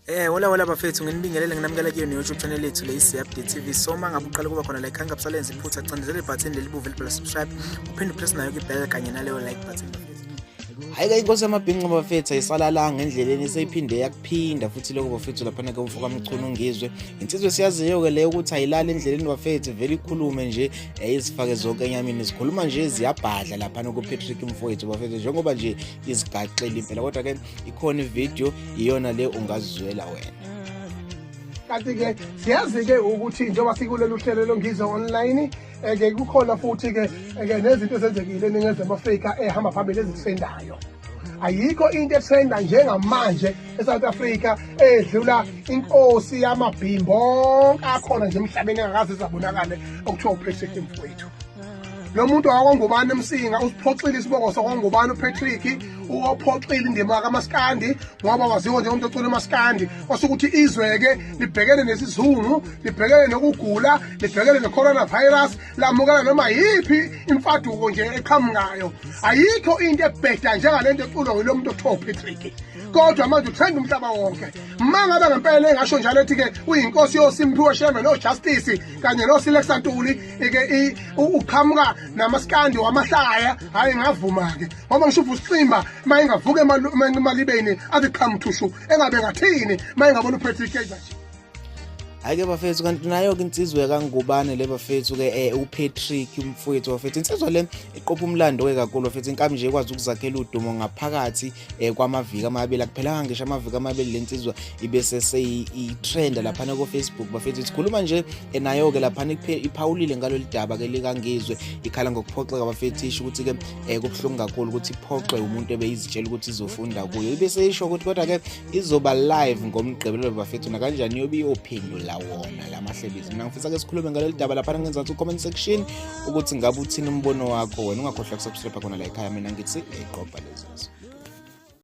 Hola hola bafethu, nginibingelele nginamukela kuyo ne-YouTube channel yethu le Update TV. So uma ngabe uqala kuba khona like angabusalenza iphutha, cindezela ibutton leli bovu elibhala subscribe, uphinde upress nayo i-bell kanye naleyo like button bafethu. Hhayi-ke inkosi yamabhinca bafethu ayisalalanga endleleni, seyiphinde yakuphinda futhi lokho bafethu laphana ke umfo kaMchunu Ngizwe. Insizwa esiyaziyo-ke leyo ukuthi ayilali endleleni bafethu, vele ikhulume nje izifake zonke enyameni, zikhuluma nje ziyabhadla laphana kuPatrick mfowethu bafethu, njengoba nje izigaxile impela. Kodwa-ke ikhona ividiyo, iyona le ungazizwela wena. Kanti-ke siyazi-ke ukuthi njengoba sikulolu hlelo loNgizwe Online, ke kukhona futhi-ke ke nezinto ezenzekile eNingizimu Afrika ehamba phambili ezitrendayo. Ayikho into etrenda njengamanje eSouth Africa edlula inkosi yamabhimbo onke akhona nje emhlabeni engakaze izabonakale, okuthiwa uPatrick mfowethu. Lo muntu wakwaNgubane eMsinga usiphoxile isibongo sakwaNgubane. UPatrick uwaphoxile indima kaMaskandi, ngoba waziwa njengomuntu ocula uMaskandi. Kwasukuthi izwe-ke libhekene nesizungu, libhekene nokugula, libhekene ne-coronavirus, lamukela noma yiphi imfaduko nje eqhamukayo. Ayikho into ebheda njengalento eculwa yilo muntu okuthiwa uPatrick, kodwa manje utrend umhlaba wonke. Ma ngabe ngempela engasho njalo ethi-ke uyinkosi yoSimphiwe Shembe noJustice kanye noSilexa Ntuli, ke uqhamuka namaskandi wamahlaya, hhayi ngavuma-ke, ngoba ngisho uVusiximba ma engavuka emalibeni athi qhamuthushu, engabe ngathini ma engabona uPatrick enza nje. Hhayi-ke bafethu, kanti nayo-ke insizwa yakaNgubane le bafethu-ke uPatrick umfowethu bafethu, insizwa le iqopha umlando-ke kakhulu bafethu. Inkabi nje ikwazi ukuzakhela udumo ngaphakathi kwamaviki amabili, akuphelanga ngisho amaviki amabili le nsizwa ibe seseyitrenda laphana ko-Facebook bafethu. Sikhuluma nje nayo-ke laphana iphawulile ngalolu daba-ke likaNgizwe, ikhala ngokuphoxeka bafethu, isho ukuthi-ke kubuhlungu kakhulu ukuthi iphoxwe umuntu ebeyizitshela ukuthi izofunda kuyo. Ibe seyisho ukuthi kodwa-ke izoba live ngoMgqibelo bafethu, nakanjani iyobe iyophendula wona la mahlebezi. Mina ngifisa ke sikhulume ngalolu daba laphana ngenzansi ku-comment section, ukuthi ngabe uthini umbono wakho wena. Ungakhohlwa kusubscribe khona la ekhaya. Mina ngithi eqoba lezizo.